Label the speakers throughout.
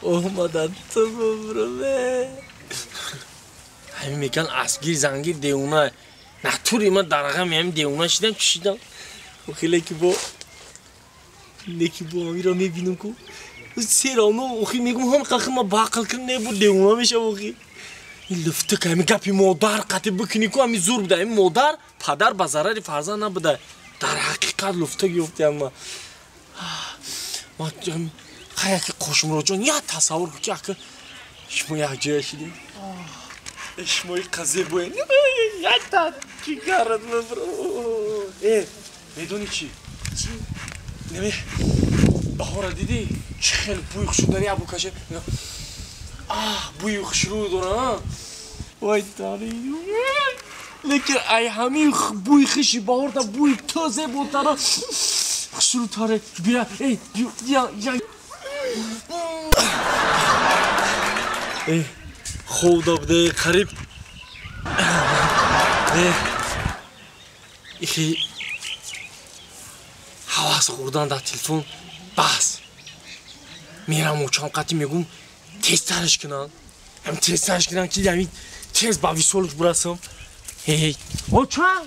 Speaker 1: Омадан ту бубруме. Ҳамин меган асгир зангир девона. Натури ман дар ғами ҳамин девона шидам, чӣ шидам? Охи леки бо леки бо ҳамиро мебинам ку. Серавно охи мегум ҳам қахи ма бақл кун не бу девона мешав охи. Ин луфтик ҳамин гапи модар қатӣ бикунӣ ку ҳамин зур буда. Ҳамин модар падар ба зарари фарзанд набуда. Дар ҳақиқат луфтик ёфтиам ма. Ма хай яки Қошмуроҷон як тасаввур кун ки ака шумо як ҷоя шидем. Шумои қазе боен. Якта чигарат бибро. Э, медонӣ чӣ?
Speaker 2: Чӣ?
Speaker 1: Неме баҳора дидӣ? Чӣ хел бӯи хушрӯ дари абу каше. Аҳ, бӯи хушрӯ дора. Вай дари. Лекин ай ҳамин бӯи хиши баҳорда бӯи ту зеботара хушрӯтаре. Бия, эй, я, я. Эй, хоб буде қариб. Э, ихи ҳавас хӯрдан дар телефон бас. Мерам очам қатӣ мегум тезтараш кунам. Ҳам тезтараш кунам ки ҳамин тез ба висолш бурасам. Эй, очам!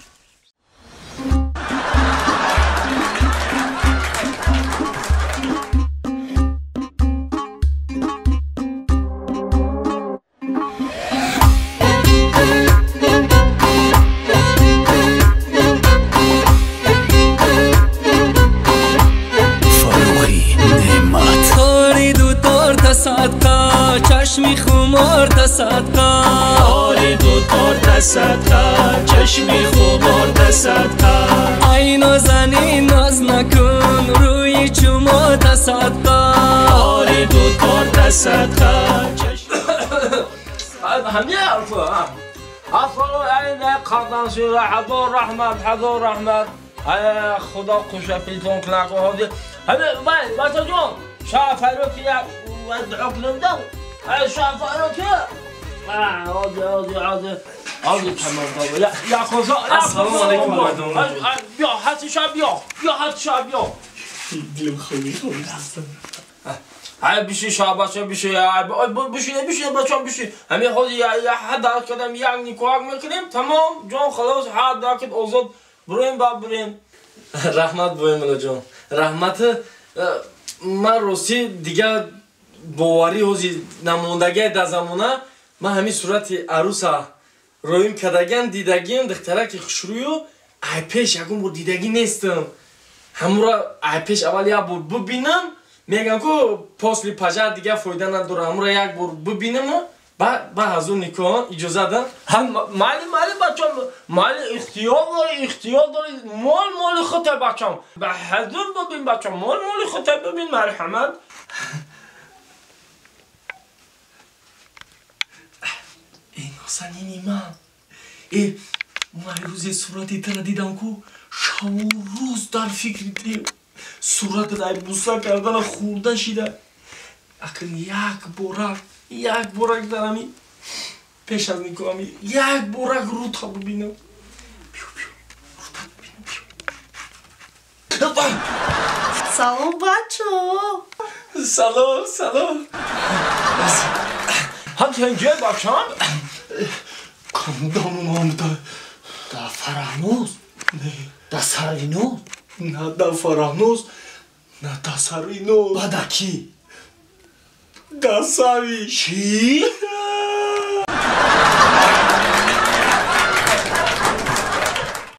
Speaker 3: چشمی خمار تصدقه
Speaker 4: آری دو تار تصدقه چشمی خمار تصدقه
Speaker 3: ای نازنین ناز نکن روی چوما تصدقه
Speaker 4: آری دو تار تصدقه
Speaker 1: همه حضور رحمت حضور رحمت خدا خوش پیتون کنه همه بچه جان شافرو که ادعو کنم شافرو که عادي عادي عادي عادي تمام لا يا خدا
Speaker 5: السلام علیکم
Speaker 1: بیا حتی شب بیا بیا حتی شب بیا
Speaker 5: دلم خوی خوی
Speaker 1: های بیشی شاباشه بیشی بیشی بیشی بچم بیشی همین خود یا حد کردم یک نیکوک میکنیم تمام جان خلاص حد کرد آزاد بریم با بریم رحمت بویم ملا جان رحمت من راستی دیگه боварӣ ҳози намондагиа дар замона ман ҳамин сурати аруса роим кардагиам дидагиам духтараки хушрӯю ай пеш ягон бор дидагӣ нестам ҳамура ай пеш аввал як бор бибинам мегам ку после пожар дигар фоида надора ҳамура як бор бибинаму ба ҳазур никоҳ иҷоза дан майли майли бачам майли ихтиёр дорӣ ихтиёр дорӣ мол моли худта бачам ба ҳазур бибин бачам мол моли худта бибин марҳамат. Эй нозанини ман, э ман рӯзе сурати тура дидам ку шаву рӯз дар фикри дев суратат ай буса кардана хӯрда шида. Акн як борак дар ами пеш аз никоҳ ами як борак рӯта бибинам. Биё биё рӯта бибинам биё.
Speaker 2: Салом бачо.
Speaker 1: Салом салом. Ҳам тенҷа бачам.
Speaker 5: Кандам да
Speaker 2: да Фараҳноз
Speaker 5: не
Speaker 2: да Сарвиноз
Speaker 5: на да Фараҳноз на да Сарвиноз
Speaker 2: ба да кӣ
Speaker 5: да Сави
Speaker 2: чӣ?